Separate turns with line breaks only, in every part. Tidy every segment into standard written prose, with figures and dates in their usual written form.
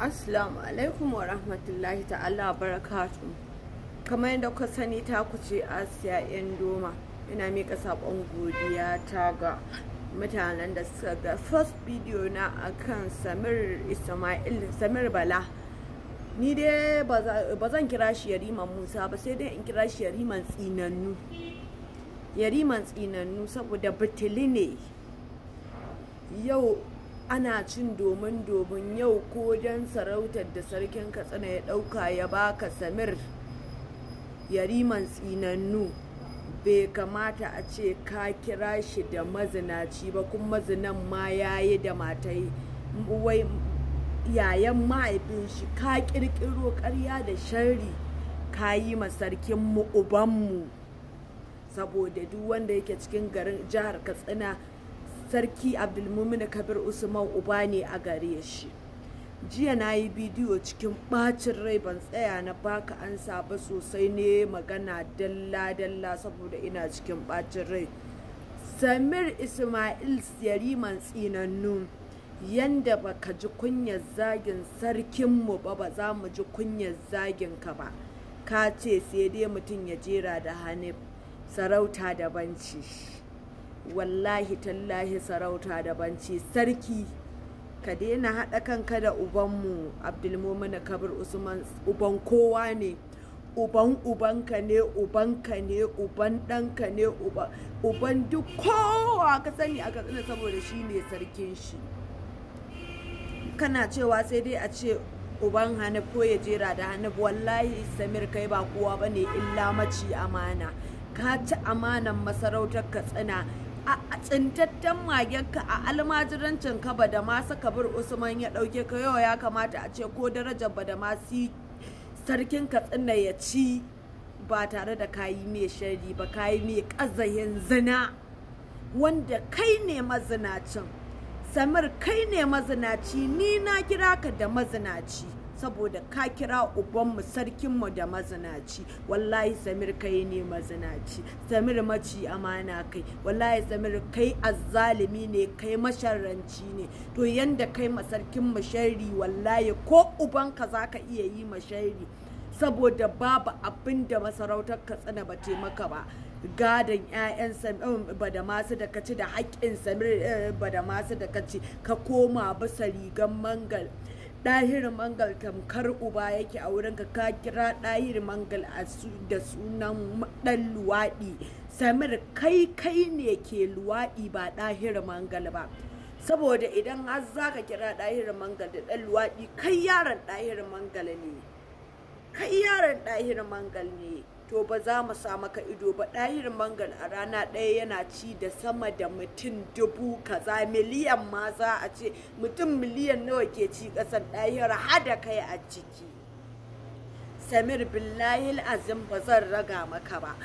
Assalamu alaikum wa rahmatullahi ta'ala barakatu. Kamar yadda kuka sani, ta kuce Asiya yan doma. Ina miƙa saƙon godiya ta ga mutanen da suka ga first video na akan Samir Ismail, Samir Bala. Ni dai ba zan kira shi Yariman Musa ba, sai dai in kira shi Yariman Tsinannu. Yariman Tsinannu, saboda butuli ne. Yau ana cin domin yau ko don sarautar da Sarkin Katsina ya ɗauka ya baka, Samir Yariman Tsinannu, bai kamata a ce ka kira shi da mazinaci ba, kuma mazinan ma ya yi da matai wai yayan mahaifin shi. Ka ƙirƙiro ƙarya da sharri ka yi ma sarkinmu, ubanmu, saboda duk wanda yake cikin garin jihar Katsina, Sarki Abdulmumin Kabir Usman uba ne a gare shi. Jiya na yi bidiyo cikin bacin rai, ban tsaya na baka ansa ba sosai, ne magana dalla-dalla saboda ina cikin bacin rai. Samir Ismail Yariman Tsinannu, yanda baka ji kunyar zagin sarkinmu ba, ba za mu ji kunyar zagin ka ba. Ka ce sai dai mutum ya jera da Hanif, sarauta da banci. Wallahi tallahi, sarauta da banci. Sarki, ka daina haɗa kanka da ubanmu Abdulmumin Kabir Usman. Uban kowa ne, uban ubanka ne, ubanka ne, uban ɗanka ne, uban duk kowa ka sani a Katsina, saboda shi ne sarkin shi. Kana cewa sai dai a ce uban Hanif ko ya jera da Hanif. Wallahi Samir, kai ba kowa bane illa maci amana. Ka ci amanan masarautar Katsina. A tsintattan magenka, a almajirancin ka ba da masu Kabir Usman ya ɗauke ka, yau ya kamata a ce ko darajar ba da masu Sarkin Katsina ya ci ba tare da kayi mai shari ba, kayi mai ƙazahin zina, wanda kai ne mazinacin. Samir, kai ne mazinaci. Ni na kira ka da mazinaci saboda ka kira ubanmu, sarkinmu, da mazinaci. Wallahi Samir, kai ne mazinaci. Samir, maci amana kai. Wallahi Samir, kai azzalimi ne, kai masharranci ne. To, yanda kai ma sarkin sharri, wallahi ko ubanka zaka iya yi masharri, saboda babu abin da masarautar Katsina ba maka ba. Gadon 'ya'yan Badamasu da kaci, da haƙƙin Samir Badamasu da kaci, ka koma bisa rigan Mangal, Ɗahir Mangal tamkar uba yake a wurinka. Ka kira Ɗahir Mangal da sunan ɗan luwaɗi. Samir, kai kai ne ke luwaɗi, ba Ɗahir Mangal ba, saboda idan har za ka kira Ɗahir Mangal da ɗan luwaɗi, kai yaron Ɗahir Mangal ne, kai yaron Ɗahir Mangal ne. To, ba za mu sa maka ido ba. Ɗahir Mangal a rana ɗaya yana ci da sama da mutum dubu kaza, miliyan ma za a ce. Mutum miliyan nawa ke ci ƙasar Ɗahir, hada kai a ciki. Samir, billahi azim, ba zan raga maka ba,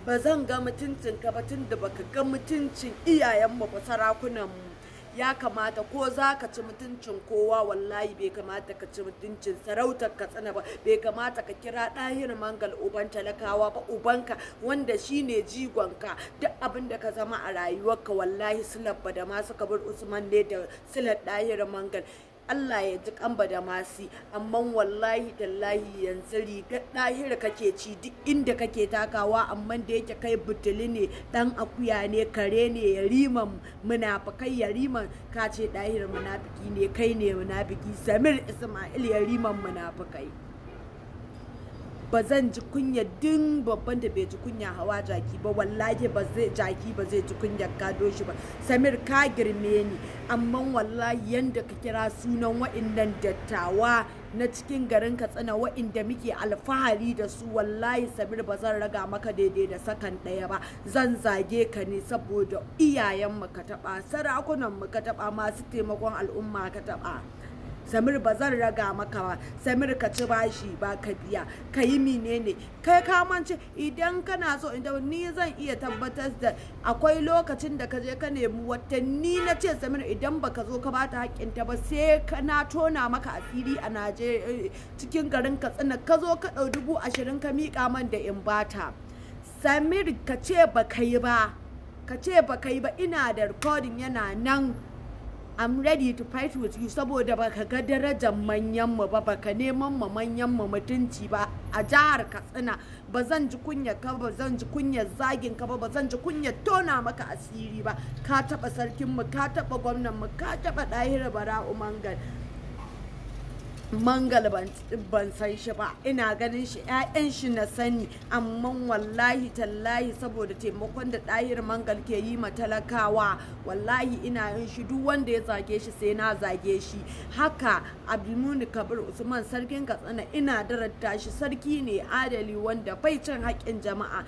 ba zan ga mutuncin ka ba, tun da baka ga mutuncin iyayenmu ba, sarakunanmu. Ya kamata ko za ka ci mutuncin kowa, wallahi bai kamata ka ci mutuncin sarautar Katsina ba. Bai kamata ka kira Ɗahir Mangal uban talakawa ba, ubanka wanda shine jigonka. Duk abin da ka zama a rayuwarka, wallahi silar da masu Kabir Usman ne da silar Ɗahir Mangal. Allah ya ji kamba da masi, amma wallahi tallahi yanzu rigar Ɗahira kake ci duk inda kake takawa. Amma da yake kai butuli ne, dan akuya ne, kare ne, yariman munafikai, yariman, ka ce Ɗahir munafiki ne, kai ne munafiki. Samir Ismail Yariman Munafikai, ba zan ji kunya din babban da bai ji kunya hawa jaki ba, wallahi ba zai jaki ba zai ji kunyar gado shi ba. Samir, ka girme ni, amma wallahi yanda ka kira sunan wa'innan dattawa na cikin garin Katsina, wa'inda muke alfahari da su, wallahi Samir, ba zan raga maka daidai da sakan ɗaya ba. Zan zage ka ne saboda iyayen mu ka taɓa, sarakunan mu ka taɓa, masu taimakon al'umma ka taɓa. Samir, ba zan raga maka ba. Samir, ka ci bashi ba ka biya, ka yi menene, kai ka mance. Idan kana so, idan ni zan iya tabbatar da akwai lokacin da ka je ka nemi wata, ni na ce, "Samir, idan baka zo ka bata haƙƙinta ba, sai ka na tona maka asiri a Najeriya, cikin garin Katsina." Ka zo ka ɗau 20,000 ka miƙa man da in bata. Samir, ka ce ba ka yi ba, ka ce ba ka yi ba. Ina da recording, yana nan. I'm ready to fight with you, saboda baka ga darajar manyan mu ba, baka neman mu manyan mu mutunci ba a jihar Katsina. Ba zan ji kunya ka ba, zan ji kunyar zagin ka ba, ba zan ji kunyar tona maka asiri ba. Ka taba sarkin mu, ka taba gwamnan mu, ka taba Dahiru Bara'u Mangal. Mangal ban san shi ba, ina ganin shi, 'ya'yan shi na sani, amma wallahi tallahi saboda taimakon da Ɗahir Mangal ke yi ma talakawa, wallahi ina yin shi, duk wanda ya zage shi sai na zage shi. Haka Abdulmuni Kabir Usman sarkin Katsina, ina darata shi, sarki ne adali wanda bai cin haƙƙin jama'a.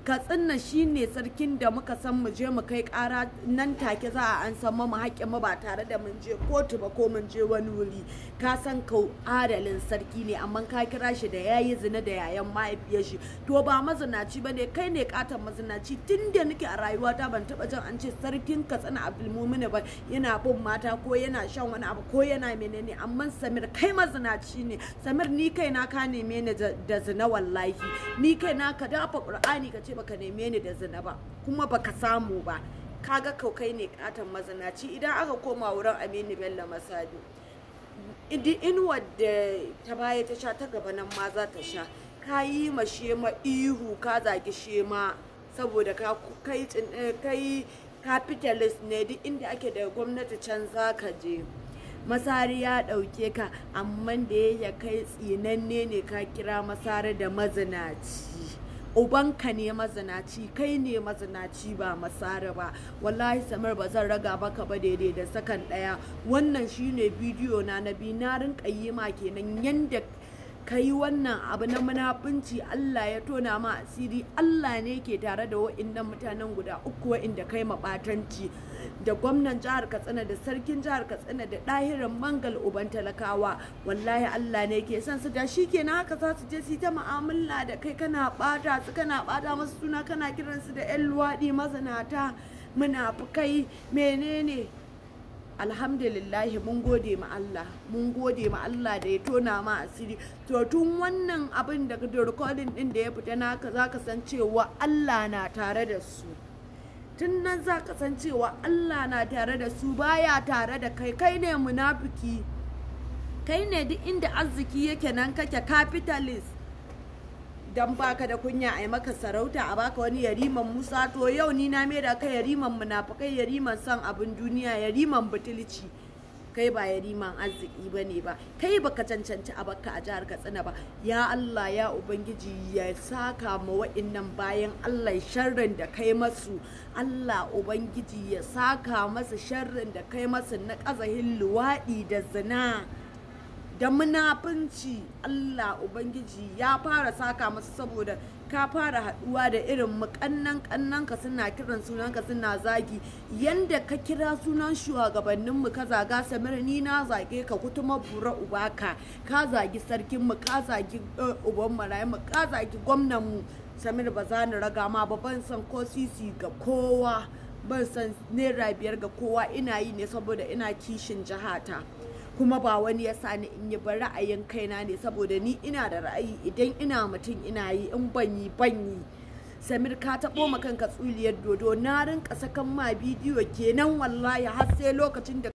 Katsina shine sarkin da muka san mu je mu kai kara nan take za a an san mu haƙƙin mu ba tare da mun je kotu ba ko mun je wani wuri. Ka san kau adalin sarki ne, amma ka kira shi da yayi zina da yayan mahaifiyar shi. To ba mazinaci bane, kai ne katon mazinaci. Tun da nake a rayuwata ban taba jin an ce sarkin Katsina Abdulmumin ba yana bin mata ko yana shan wani abu ko yana menene, amma Samir kai mazinaci ne. Samir, ni kaina ka neme ni da zina, wallahi ni kaina ka dafa Qur'ani ka ce baka neme ni da zina ba kuma baka samu ba. Kaga kai ne katon mazinaci. Idan aka koma wurin Aminu Bello Masari, inuwar da ta baya ta sha ta gaba nan ma za ta sha. Ka yi ma Shema ihu, ka zagi Shema saboda ka kai capitalist ne, duk inda ake da gwamnati can za ka je. Masari ya ɗauke ka, amma da ya kai tsinanne ne, ka kira Masari da mazinaci. Ubanka ne mazinaci, kai ne mazinaci ba Masari ba. Wallahi Samir, ba zan raga baka ba daidai da sakan ɗaya. Wannan shine bidiyo na na biyu na rinka yi ma kenan. Yanda ka yi wannan abu na munafunci, Allah ya tona ma asiri. Allah ne ke tare da wa'innan mutanen guda uku wa'inda kai maɓatanci, da gwamnan jihar Katsina, da sarkin jihar Katsina, da Ɗahirin Mangal uban talakawa. Wallahi Allah ne ke son su. Da shi kenan haka za su je su yi ta mu'amala da kai, kana ɓata su, kana ɓata masu suna, kana kiransu da 'yan luwaɗi, mazinata, munafukai, menene. Alhamdulillahi, mun gode ma Allah, mun gode ma Allah da ya tona ma asiri. To tun wannan abin da recording din da ya fita naka, zaka san cewa Allah na tare da su. Tun nan zaka san cewa Allah na tare da su, baya tare da kai. Kai ne munafiki, kai ne duk inda arziki yake nan kake, capitalist. Dan baka da kunya a yi maka sarauta, a baka wani yariman Musa. To yau ni na da kai yariman munafukai, yariman son abin duniya, yariman butulci. Kai ba yariman arziki ba ne ba, kai baka cancanci a baka a jihar Katsina ba. Ya Allah, ya Ubangiji, ya saka ma wa'innan bayan Allah sharrin da kai masu. Allah Ubangiji ya saka masa sharrin da kai masu na ƙazahin luwaɗi da zina da munafunci. Allah Ubangiji ya fara saka masu, saboda ka fara haduwa da irin mukannan kannan ka suna kiran sunanka suna zagi. Yanda ka kira sunan shugabannin mu ka zaga, Samir, ni na zage ka, kutuma bura ubaka. Ka zagi sarkin mu, ka zagi uban marayu mu, ka zagi gwamnan mu. Samir, ba za ni raga ma ba. Ban san ko sisi ga kowa, ban san naira 5 ga kowa. Ina yi ne saboda ina kishin jihata, kuma ba wani ya sa ni in yi ba, ra'ayin kaina ne, saboda ni ina da ra'ayi. Idan ina mutum ina yi, in ban yi ban yi. Samir, ka taɓo ma kanka tsuliyar dodo. Na rinka sakan ma bidiyo kenan wallahi har sai lokacin da